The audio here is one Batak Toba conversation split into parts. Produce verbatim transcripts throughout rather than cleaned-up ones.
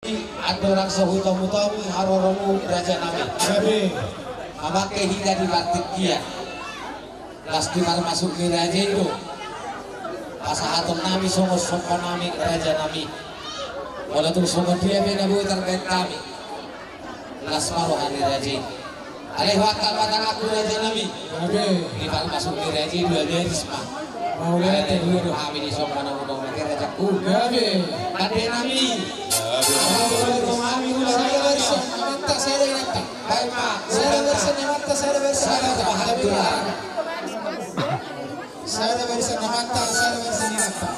Andorang so hutonghutongi haroromu, rajanami. Gabe. Mamangke hita di partingkian. Las di parmasuk ni raja i do pasahatonnami songon sombanami, rajanami. Molo tung songon dia pe na boi tarbahen hami, las ma roha ni raja i. Alai huangkat ma tanganku, rajanami. Gabe. Di parmasuk ni raja i dua baris ma. Mauliate. Alai dua do hami di sombanami, mauliate, rajaku. Gabe. Tandenami. Gabe. Sada barisan amanta, sada inanta. Baik, Pak. Sada barisan amanta, sada barisan inanta. Sada barisan amanta, sada barisan inanta.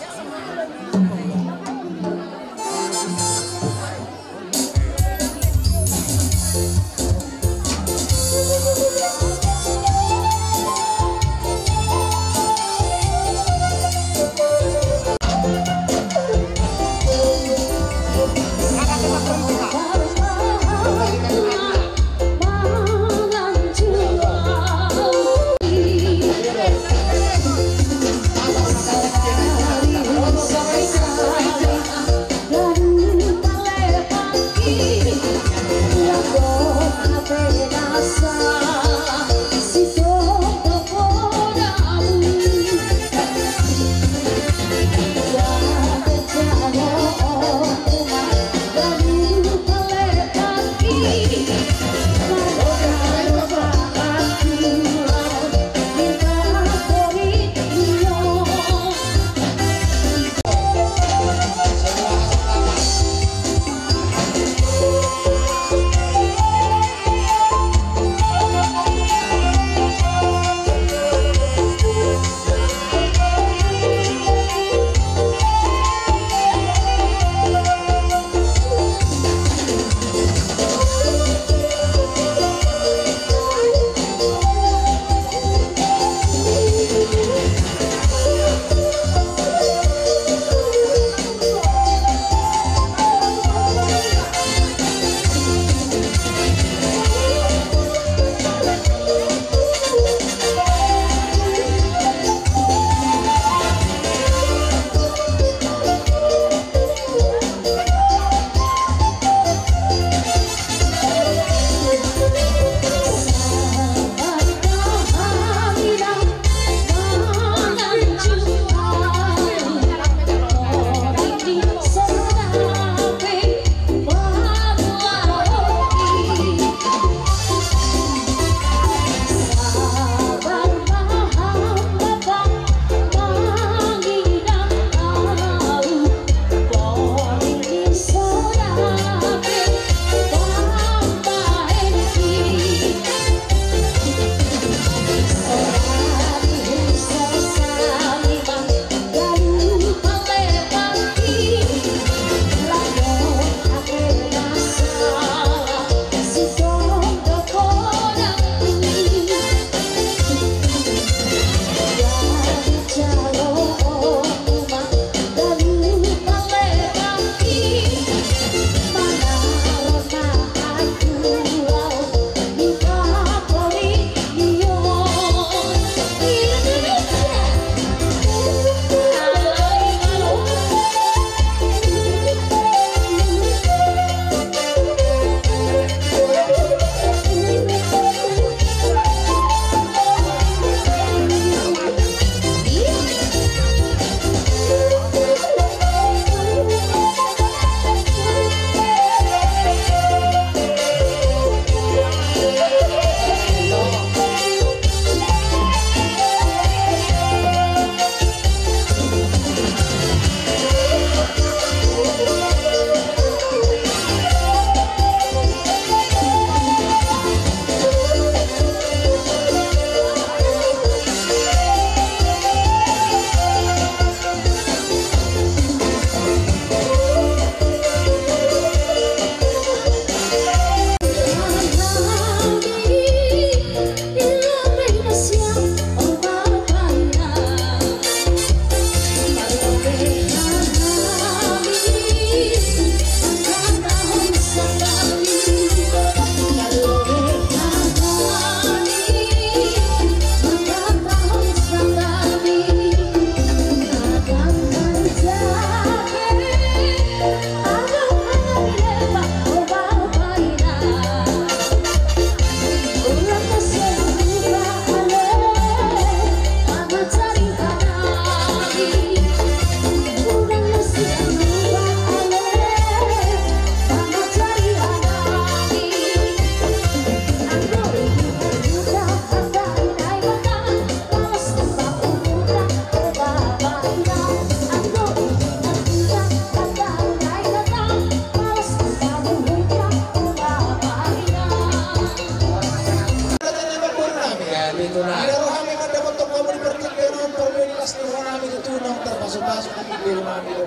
Naung tarpasupasu nami, boru nami do.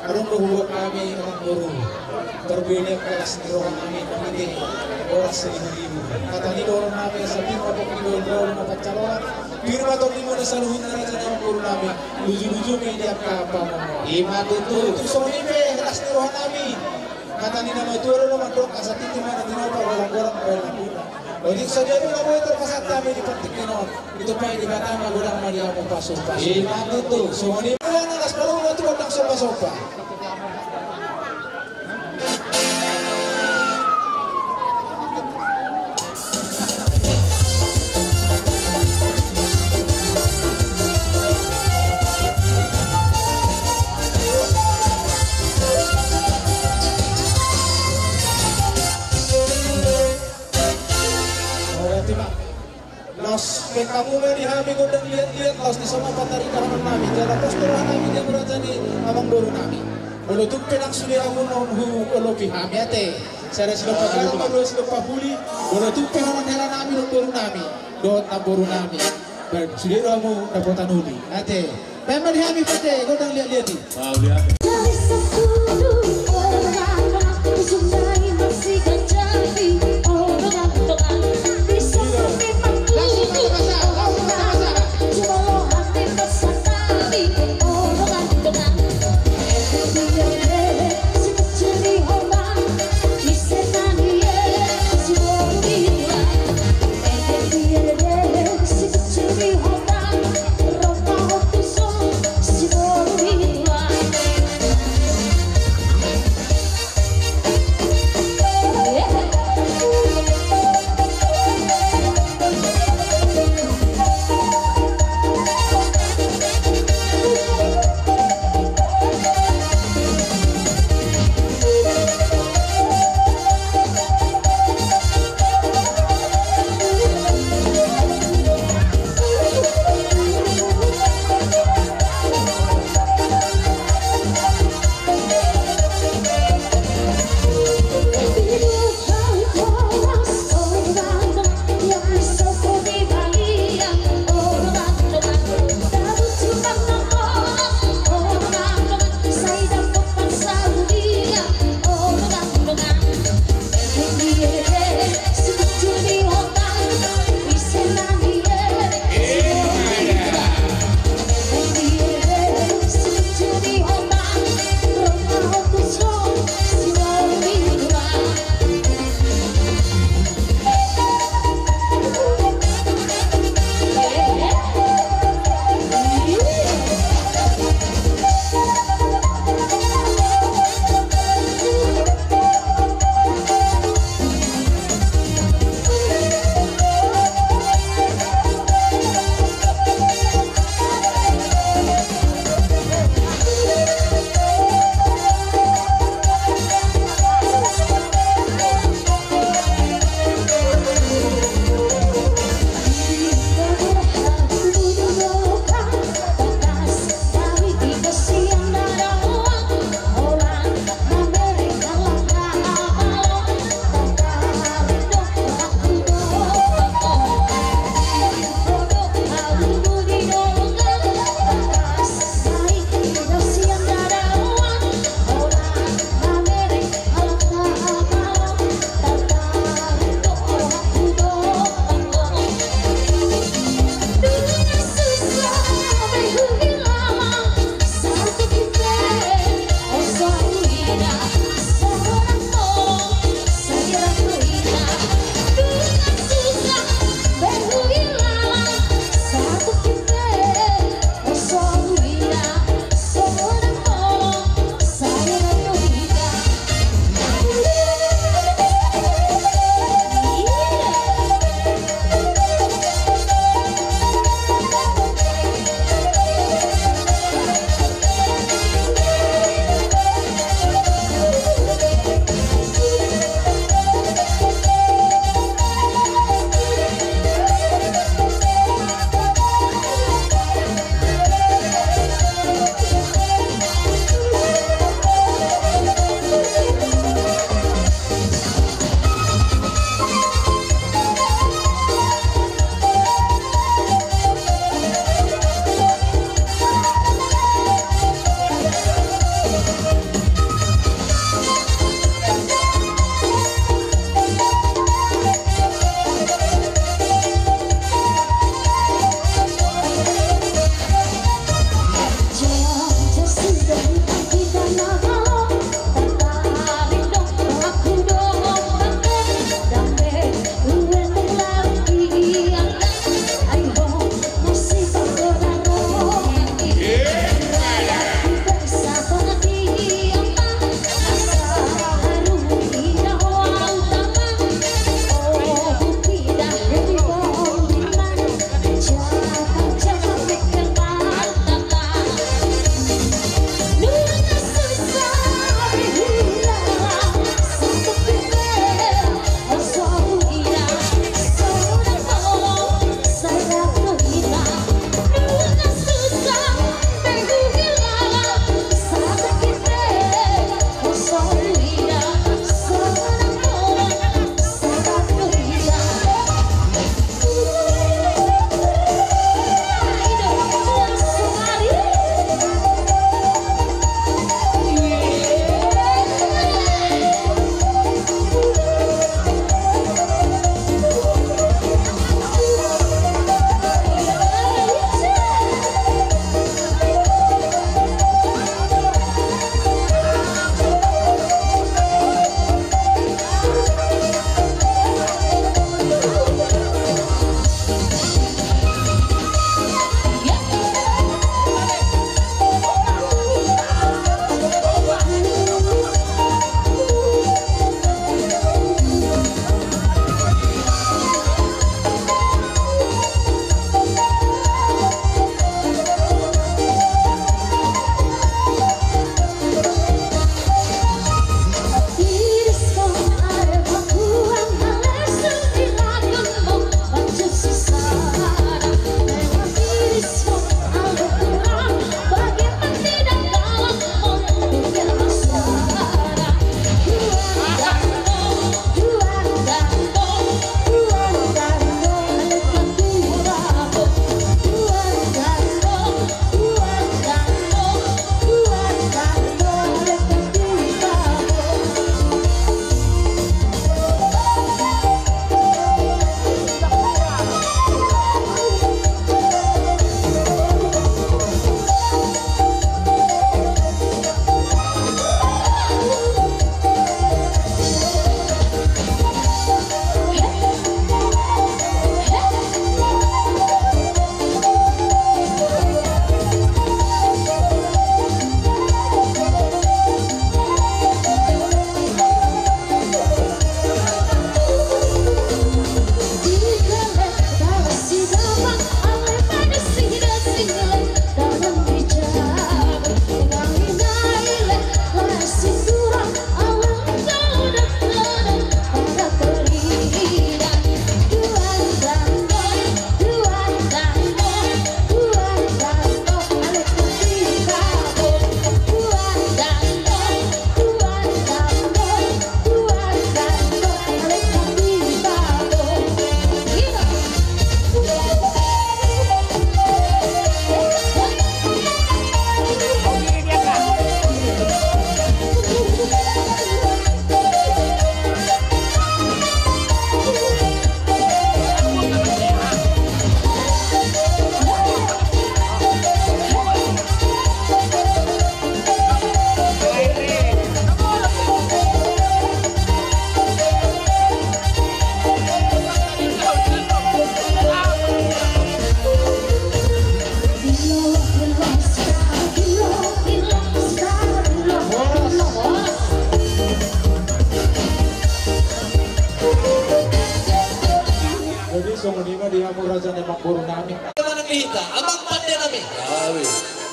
Adong do huboan nami, amangboru, tarbue ni angka las ni roha nami marhite horas saribu-ribu. Hata ni boru nami, asa pir ma tonggi boru nami na pansarian, pir ma tonggi muna saluhutna raja nami, boru nami, luju-luju ma i di angka pangomoan. Ima tutu. Tung songon i pe las ni roha nami. Hata ni na matua do na mandok, asa tingki ma na tinopa, golang-golang ma bahen na muda. Otik sadia do na boi tarpasahat hami di partingkian on. Ditompa Debata ma, godang ma di hamu pasu-pasu. Ima tutu. Songon i ma, las ni roha tu gondang somba-somba. Laos pe hamu ma di hami gondang liat-liat, laos dison ma panaridahonon nami, jala pos do roha nami di hamu raja ni amangboru nami. Molo tung pe ndang sude hamu naung huolopi hami, ate. Sada sinompa galang ma dua sinompa huli. Molo tung pe holan hela nami dohot boru nami, dohot namboru nami, ba sude do hamu dapotan uli, ate. Bahen ma di hami, ate, gondang liat-liat i. Dari sepuluh orang, di Sunda i masih ganjang di orang tua. Di sana memang dulu orang, cuma lo hati pesan tadi orang tua.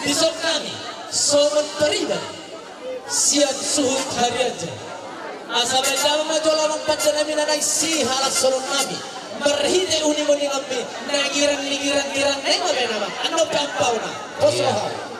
Dison nami, songon pariban sian suhut harianja. Asa bahen damang ma jolo amang pande nami na naeng sihalas holong nami marhite unimuni nami na girang ni girang-girang na i ma bahen amang. Annon pe ampauna. Pos roha.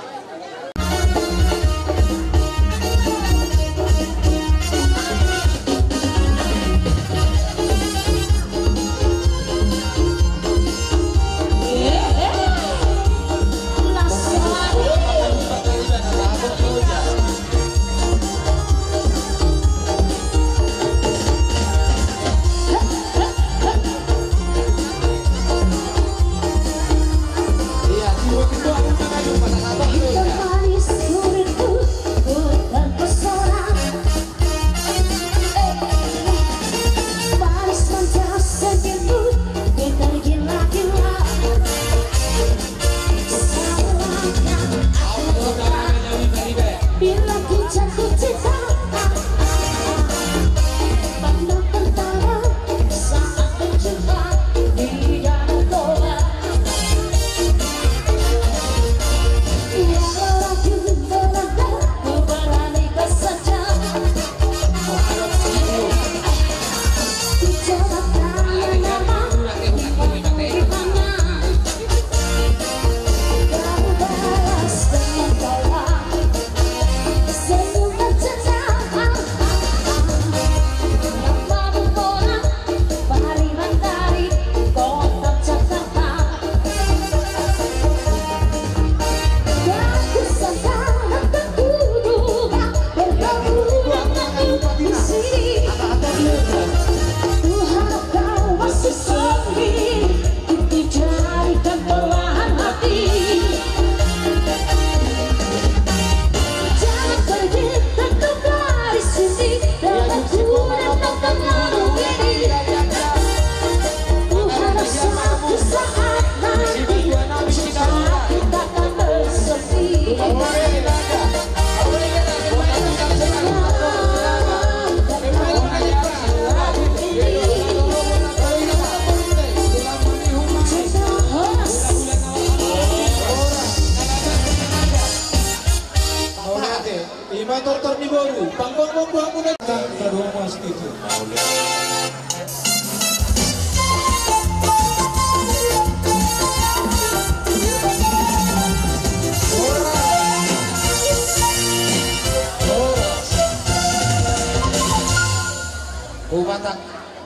Ima tortor ni boru, panggonggong buhamu na. Tang, tang, tang, mas itu. Umatang.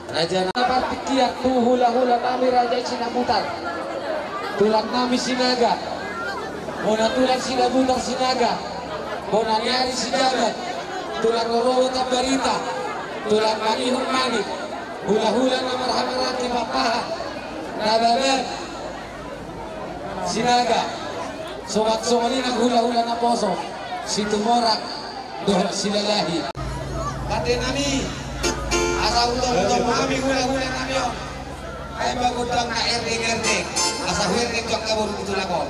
Raja na partingkian tu hulahula nami Raja i Sinabutar. Tulang nami Sinaga. Bona tulang Sinabutar Sinaga. Bona ni ari Sijabat. Tulang rorobot Ambarita. Tulang Manihur Manik. Hulahula na marhamaranggi Pakpahan. Nababan. Sinaga. Sobat songon i nang hulahula naposo Situmorang dohot Silalahi. Pande nami, asa hutomu-tomu hami hulahula nami on. Ai ma gondang na erdeng-erdeng, asa huerdeng jo angka boru ni tulang on.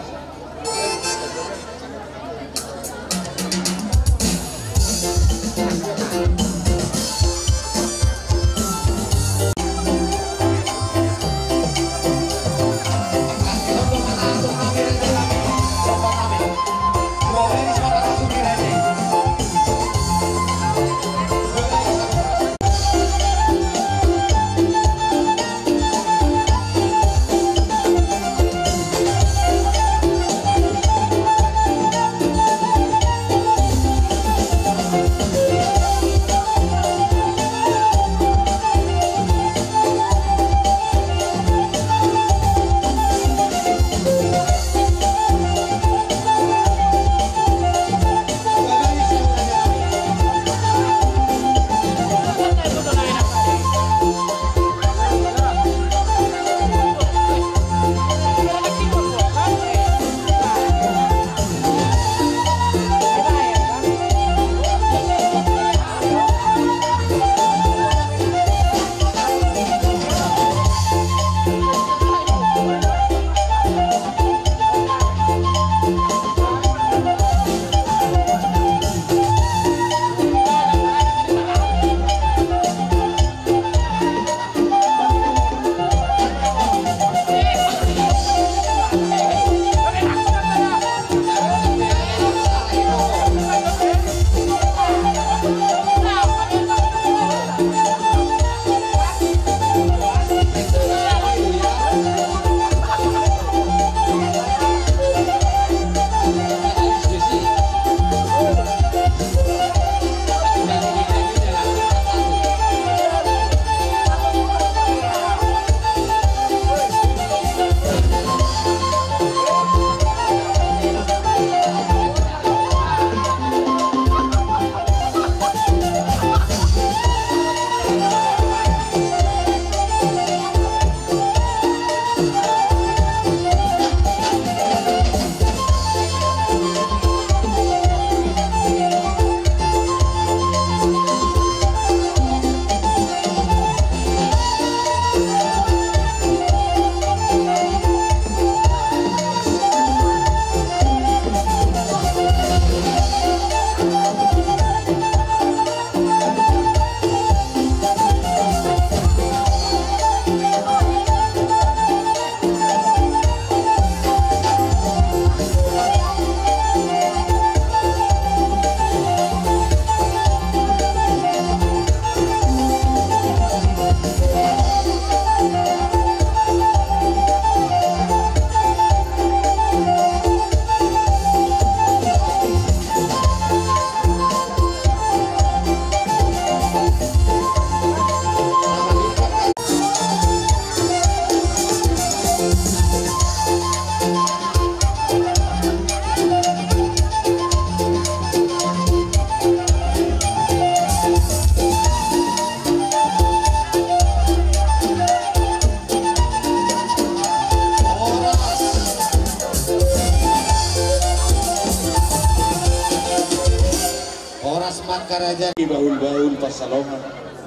Karajaan i bahul-bahul pansalongan.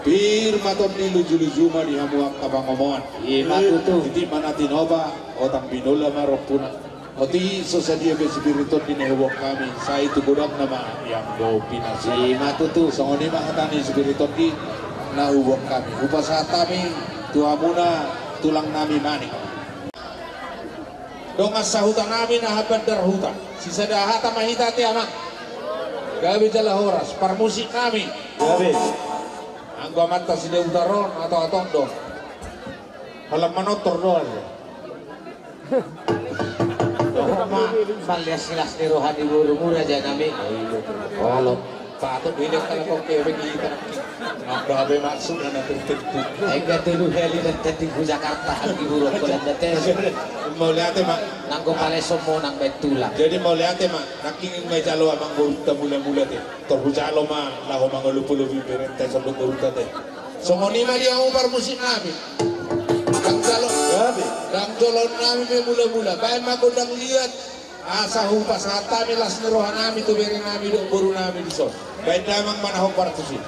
Pir ma tondi, luju-luju ma di hamu angka pangomoan. Ima tutu. Titi ma na tinopa, otak binola ma rompuna. Oti so sadia be sipir ni tondi na huboan hami, sai tu godangna ma ianggo pinasuna. Ima tutu. Songon i ma hata ni sipir ni tondi na huboan hami. Hupasahat hami tu hamuna tulang nami Manik. Dongan sahuta nami na habandar huta. Sisada hata ma hita ate amang. Gabe jala horas, parmusik nami. Gabe. Anggo amanta si Deutar on ato-ato do. Holan manortor do aja. Dohot ma, malias-lias ni roha ni borumuna raja nami. Olo. Patut do i, dia kala kau kebek i tanah. Nambah be maksudna na tertentu. Enggak tolu hali dan tadi ku Jakarta, hagi buruk ko landa tes. Mauliate ma. Nanggo pale somo nang baen tulang. Jadi mauliate ma. Nangkin ma jalo amang borunta mula-mula te. Tor hujalo ma laho mangolop-olopi berenta sonduk borunta te. Songon i ma di hamu parmusik nami. Ndang jalo, ndang jalo nami be mula-mula. Baen ma gondang liat. Asa hupasahat hami las ni roha nami tu bere nami dohot boru nami dison. Baen damang ma na hombar tusi.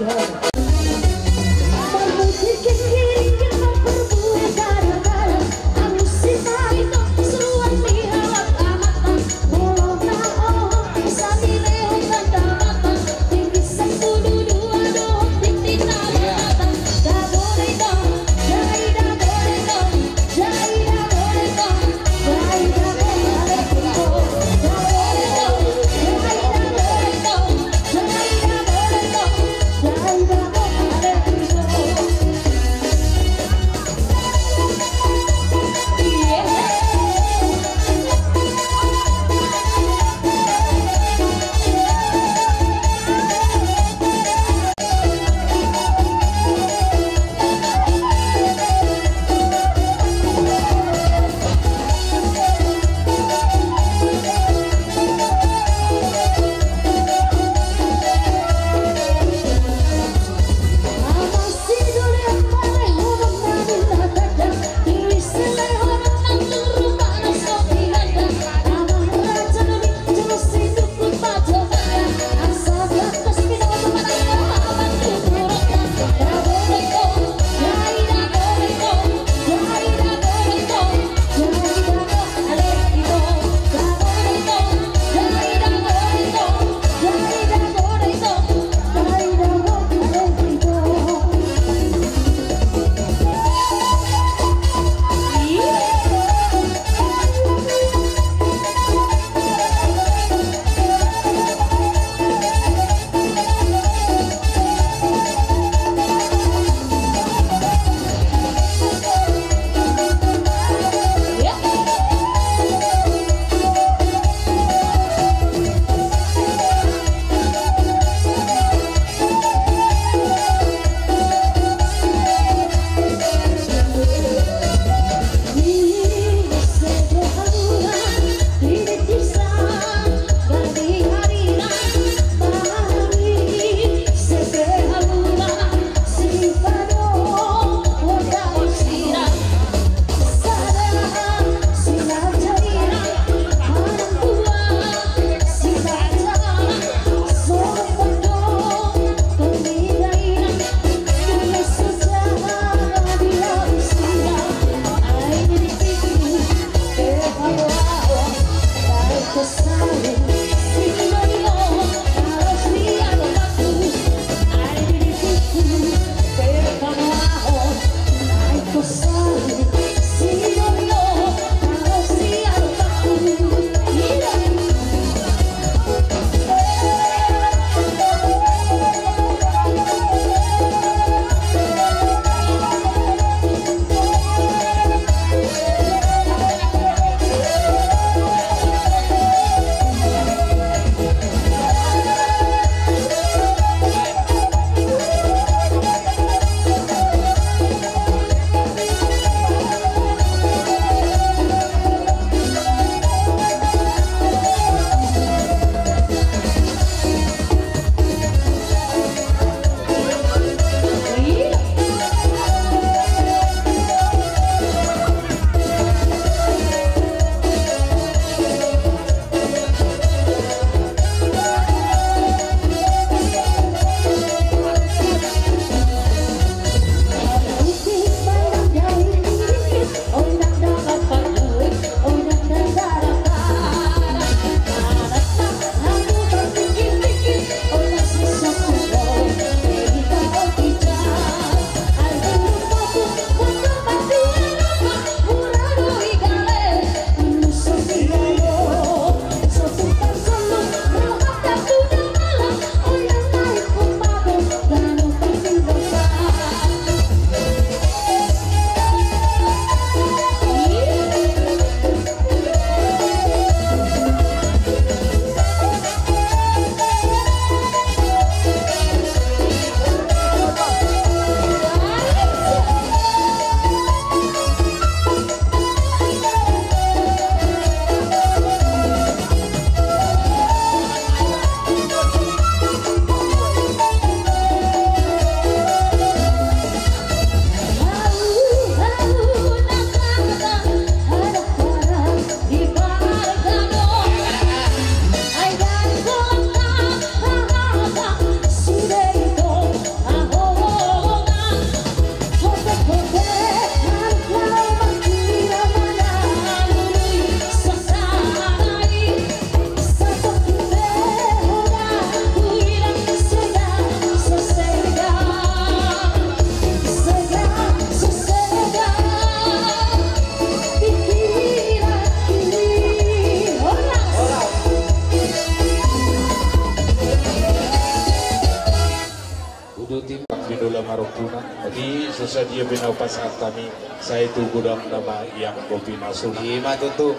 Jadi so sadia pe na hupasahat hami, sai tu godangna ma i anggo pinasuna. I ma tutu.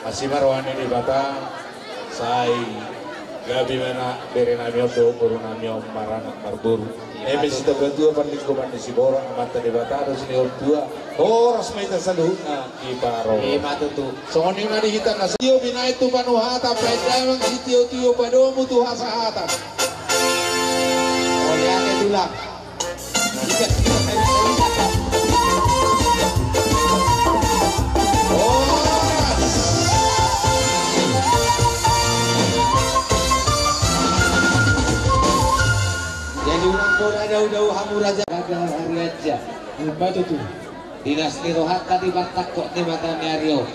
Asi ma roha ni Debata, sai gabe ma na bere nami on dohot boru nami on maranak marboru. Eme sitabatua parlinggoman ni Siborok, Amanta Debata do sinihol tua. Horas ma hita saluhutna di paro. I ma tutu. Songon i ma di hita na sitio binaen tu panuhatan, baen damang sitio-tio padomu tu hasahatan. Mauliate tulang. Jadi unang pola dao-dao hamu raja. Raja Arianja. Umba tutu. Di las ni rohanta, di partangkok ni mata ni ari on,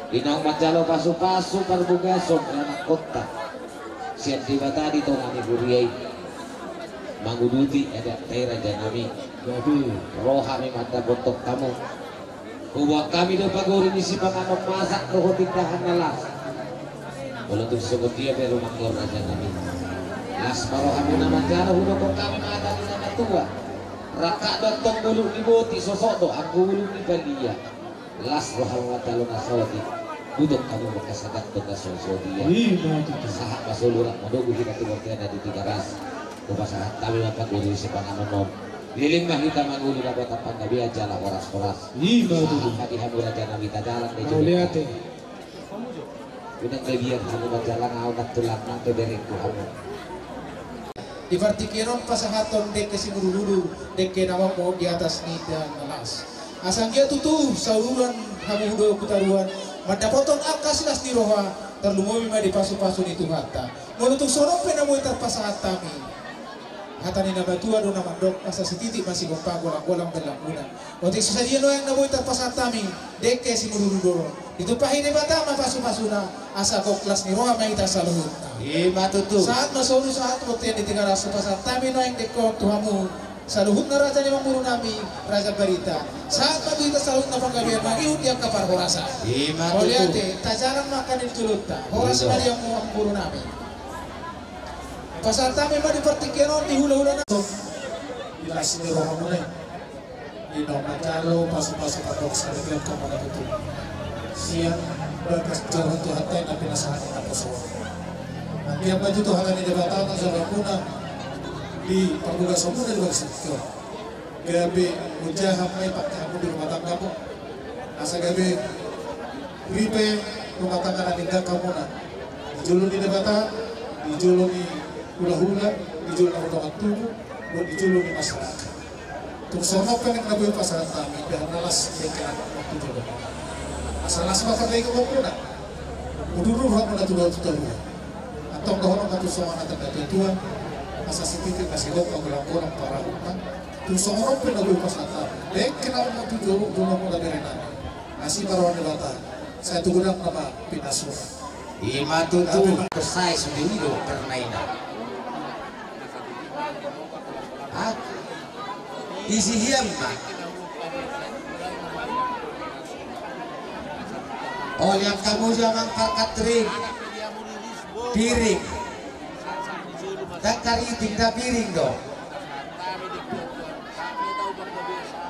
di naung manjalo pasu-pasu parbagason ni anakkonta sian Debata di tonga ni huria i, manguduti adatta i, raja nami. Jadi ro hami mandapothon hamu. Huboan hami do pagori ni sipanganon masak dohot indahan na las. Molo tung songon dia pe rumangkon, raja nami, las ma rohamuna manjalo. Hudokhon hami ma hata ni na matua: Rangkak do antong bulung ni boti, sosok do anggo bulung ni palia. Las rohamu manjalo na saotik, butok hamu manghasadahon na so saotik. I ma tutu. Sahat ma solu rap manogu hita tu bontean na di Tigaras. Hupasahat hami ma pagori ni sipanganon on. Leleng ma hita mangolu, dapot panggabean jala horas-horas. I ma tutu. Sahat ma di hamu, raja nami, tajalang do. Mauliate. Unang gabe biar hamu manjalang, ahu nantulak nang pe berengku hamu. Di partingkian on pasahathon dengke simudur-udur, dengke na mambahen di atas ni indahan na las. Asa anggiat tutu sauduran hamu do hutaruan mandapothon angka silas ni roha, tarlumobi ma di pasu-pasu ni Tuhanta. Molo tung songon on pe na boi tarpasahat hami, hata ni na matua do na mandok: Asa sititi masigompa, golang-golang berlangganan. Otik so sadia nuaeng na boi tarpasahat hami dengke simudur-udur on, ditumpahi Debata ma pasu-pasuna, asa gok las ni roha ma hita saluhutna. I ma tutu. Sahat ma solu, sahat bontean di Tigaras, hupasahat hami nuaeng dengke on tu hamu saluhutna, raja ni amangboru nami, raja Barita. Sahat ma tu hita saluhutna panggabean mangihut di angka parhorasan. I ma tutu. Mauliate, tajalang ma angka na di jolonta. Horas ma di hamu, amangboru nami. Pasahat hami ma di partingkian on di hula-hula na di las ni rohamuna i, di naung manjalo pasu-pasu pardongansaripeon hamuna tutu sian bagas joro ni Tuhanta i na pinasahat ni naposo on. Anggiat ma tutu hata ni Debata manjalo hamuna di parbagason muna di bagas tingki on. Gabe unjahan ma i pake hamu di rumah tanggamu, asa gabe ripe rumah tangga na nidok hamuna di jolo ni Debata, di jolo ni hula-hula, di jolo na hudongan tubu, dohot di jolo ni masyarakat. Tung songon on pe na boi pasahat hami, indahan na las, dengke na mambahen tu jolo. Asa las ma pardengkeonmuna. Udur-udur hamuna tu toru-toru. Antong dohonon ma tu songon hata ni na tua-tua: Asa sititi masigompa, golang-golang berlangganan. Tung songon on pe na boi pasahat hami, dengke na mambahen tu jolo, jolo muna bere nami. Asi ma roha ni Debata, sai tu godangna ma pinasuna. I ma tutu. Sai sude i do permainan. Hah? Isi hian ma. Olo, angka muja ma parkatering. Piring. Ndang kariting, da piring do.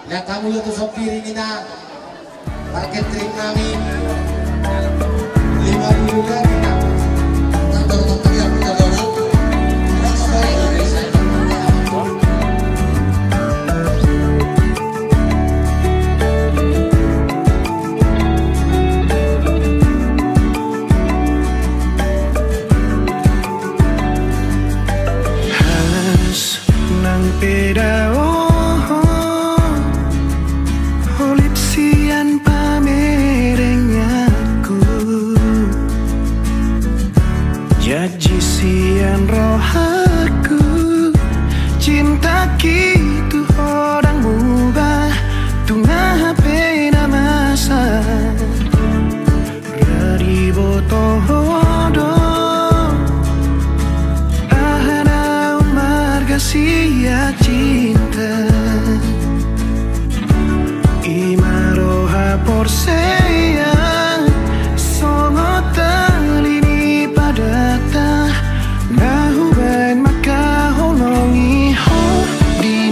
Lihat hamu jo tu son piring i na. Parkatering nami. Lima puluh lagi na. Nang pe dao holip sian pamerengku, janji sian rohaku, cintaku tu ho ndang mubah, tung aha pe na masa. Ra diboto ho do aha naung marga sian cinta. I ma roha porsea songon tali ni padata, na hubaen mangkaholongi ho di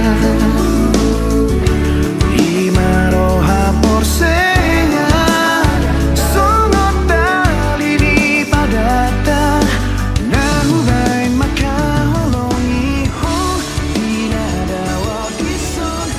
I ma roha porsea songon tali ni padanta, na hubaen mangkaholongi ho di na dao dison.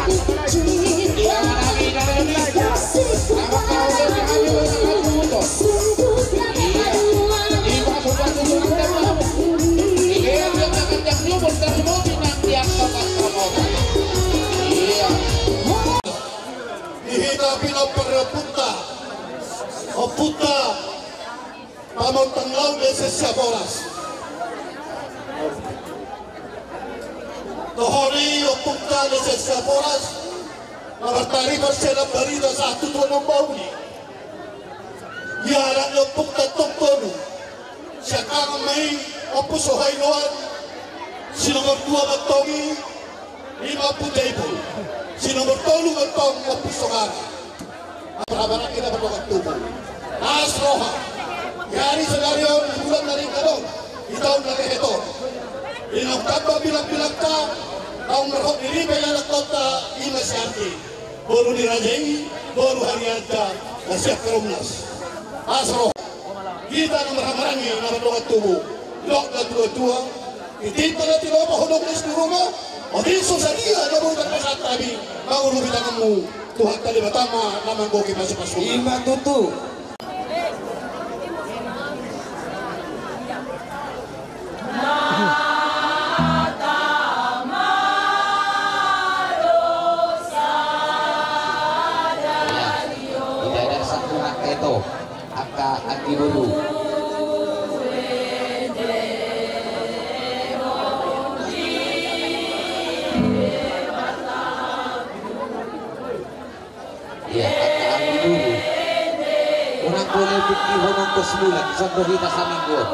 Di hita pinompar ni ompunta, ompunta Pamontang Laut Dese Siaporas. Toho ni ompunta Dese Siaporas, na martaribar sian barita sahat tu tuan ombauni. Ia anak ni ompunta tong tolu. Siangkangan ma i Ompu Sohainoan, si nomor dua ma tong i, i ma Ompu Jaipul, si nomor tolu ma tong i Ompu Sogara. Abraham anak ina berdoa tubuh. As roha. Di ari sadari on, di bulan na ringkot on, di taon na tehet on. Di naung tamba bilangbilangta, naung marhot ni ripe i anak tonta, i ma si Ardi. Boru ni raja i, boru harianta, na sian Harumnas. As roha. Hita na marhahamaranggi na mardongan tubu. Didok natuatua, titipna na tinopa, holong ni si Ruma. Otik so sadia na boi tarpasahat hami mangurupi tanganmu. Tuhanta Debata ma na manggohi pasupasu. Ima tutu. Ia, tidak ada satu angka itu, angka anggi boru. Ia, angka anggi boru. Unang boleh bukti honong kos bulan, songon hita saminggu on.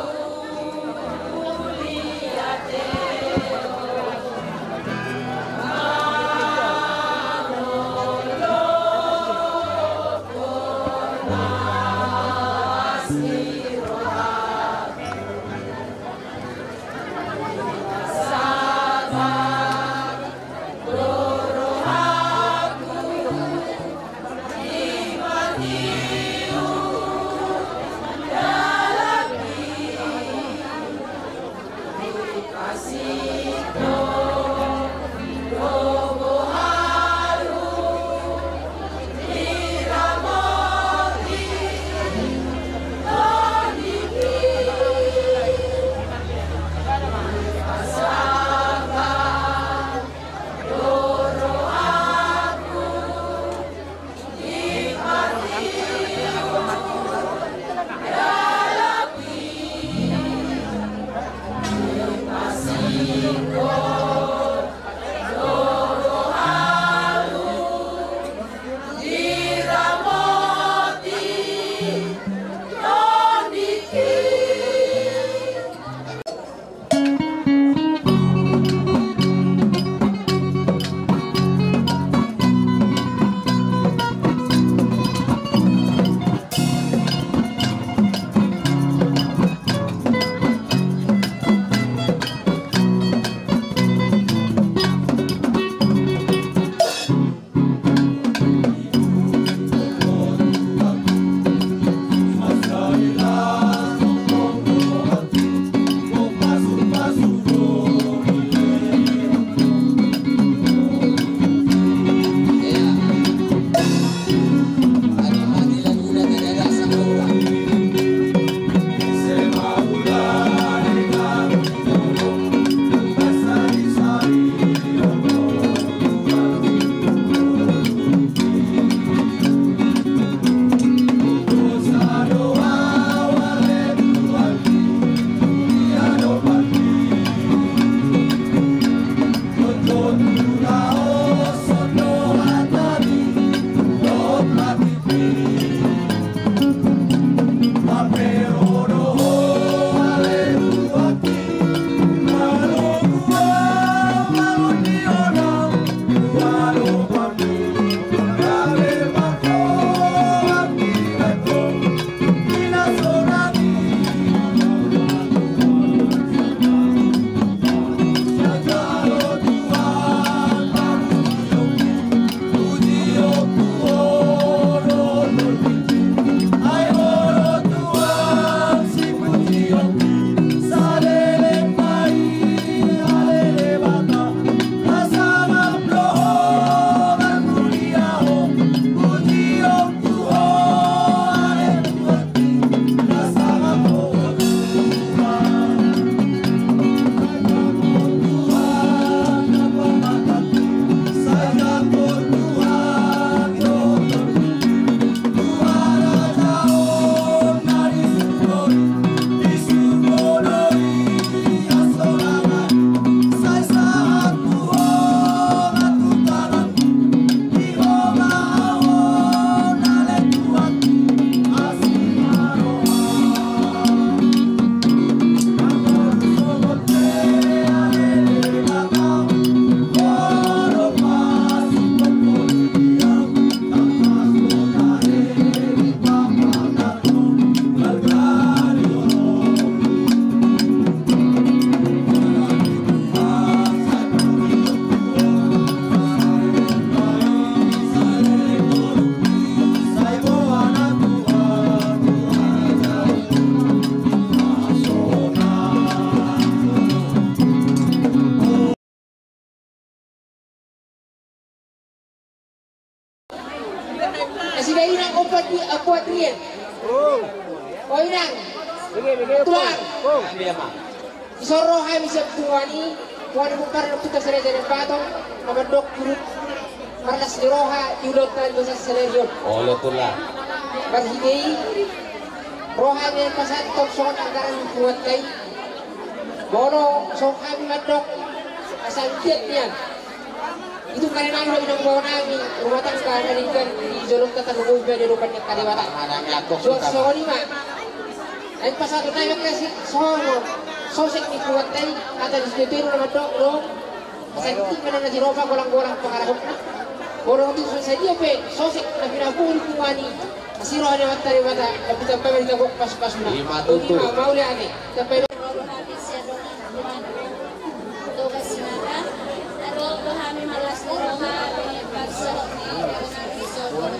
Nasida inang ompu Adrian. O inang. Tulang. Dison ro hami sian punguan i, punguan i Bumpar na Putar Sere Jare Bato, na mandok turut marlas ni roha di ulaonta di bagasan sadari on. Olo tulang. Marhite i ro hami pasahathon songon anggaran ni punguanta i. Molo songon hami mandok asa anggiat nian. Itu karena nami do inang baoa nami rumah tangga na denggan di jolonta tarlumobi ma di adopan ni angka debata. Songon i ma. Ai pasahaton nami ma kasi songon sosek ni punguanta i, hata ni si Peru na mandok do. Asa tingki ma na jiropa golang-golang pangarahutna. Molo tung so sadia pe sosek na pinapungu di punguan i, asi roha ni Amanta Debata, na pitamba ma di tabo pasu-pasuna. I ma tutu. Mauliate. Sampai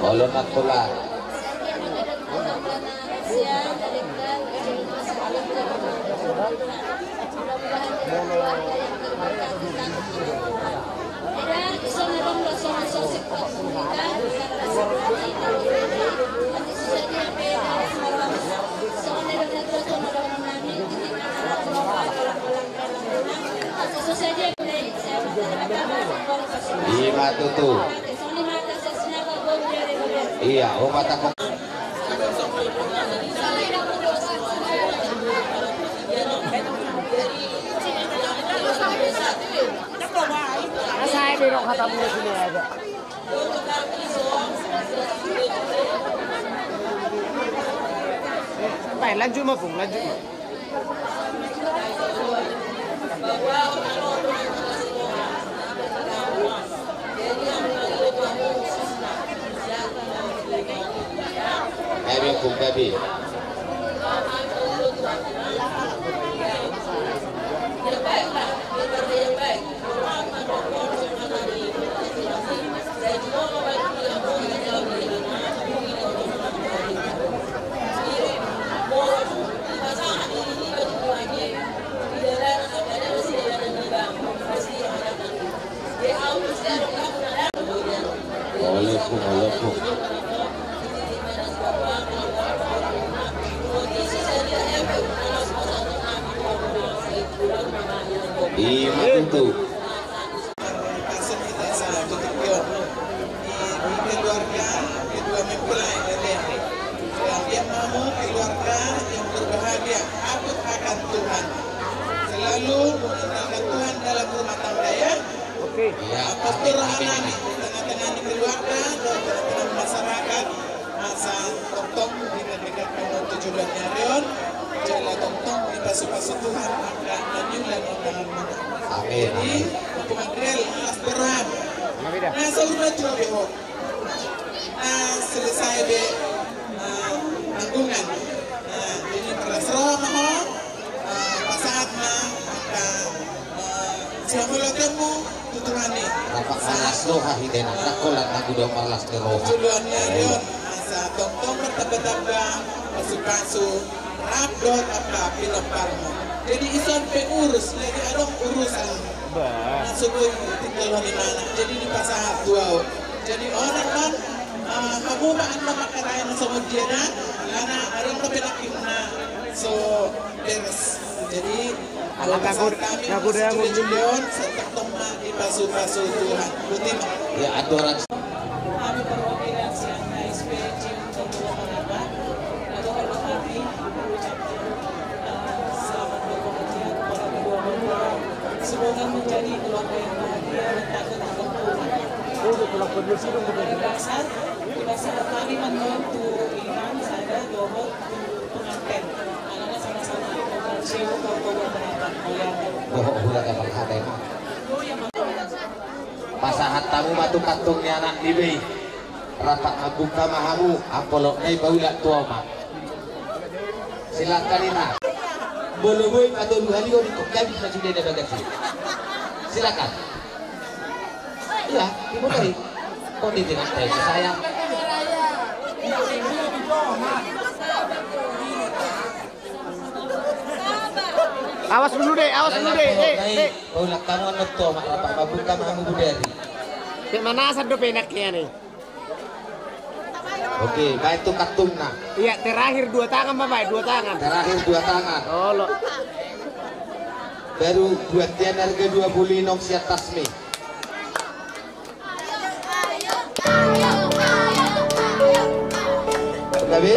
Olo na tulang. I ma tutu. Ia, o ma tangkok. Asa ai berok hatamu na sini aja. Baik, lanjut ma Pung, lanjut ma. Gabe, Pung, gabe. Olo Pung, olo Pung. I ma tutu. Keluarga kedua mempelai dari Anggiat ma hamu keluarga yang berbahagia, takut akan Tuhan. Selalu mengandalkan Tuhan dalam rumah tangga, ya. Oke. Iya. Atas doa nami di tengah-tengah ni keluarga, dohot tengah-tengah masyarakat, asa tongtong didekatkan tu joloan ni ari on, jala tongtong dipasu-pasu Tuhan angka na niula ni tangan. Amin. Jadi, amin. Ompung Adrian, las doa. Nah, saudara juga, Nah, selesai be, eh, tanggungan. Nah, jadi marlas roha ma ho, eh, pasahat ma angka, eh, sihaholonganmu tu Tuhan i. Rap marlas roha hita, na holan na godang marlas ni roha. Joloan ni ari on, asa tongtong martamba-tamba, pasu-pasu, rap dohot angka pinomparmu. Jadi ison pengurus, lagi adong urusan. Bah. Na so boi tinggalhon imana. Jadi dipasahat tu ahu. Jadi onan ma, eh, hamu ma annon mangkatai na songon dia na, alana adong dope nangkin na so beres. Jadi, ala pasahat hami na godang, na godang jule-jule on, sai tongtong ma dipasu-pasu Tuhan. Boti ma. Ya, aturan. Kami perwakilan sian K S P Cium Tondolo Marata, atau kalau kami mengucapkan, eh, selamat berbahagia kepada kedua mempelai. Semoga menjadi keluarga yang bahagia dan takut akan Tuhan. Pada dasar, pada dasar kami menantu inang sada dohot tu pengantin. Karena sama-sama Cium Tondolo Marata. Dohot hula gabang hata i ma. Pasahat hamu ma tu kantong ni anak ni be i. Rap mambuka ma hamu, amplopna i paulak tu ahu ma. Silakan inang. Molo boi patolu hali on ingkon habis ma sude na bagas i. Silakan. Iya, dimulai. Kok di tengah teh saya. Awas dulu deh, awas dulu deh. Eh, eh. Paulak hamu annon tu ahu ma, rap mambuka ma hamu budari. Pe manasan dope anak i. Oke, baen tu kantungna. Iya, terakhir dua tangan, Bapak, dua tangan. Terakhir dua tangan. Olo. Baru buat dia harga dua puluh lima sian tasmi. Tapi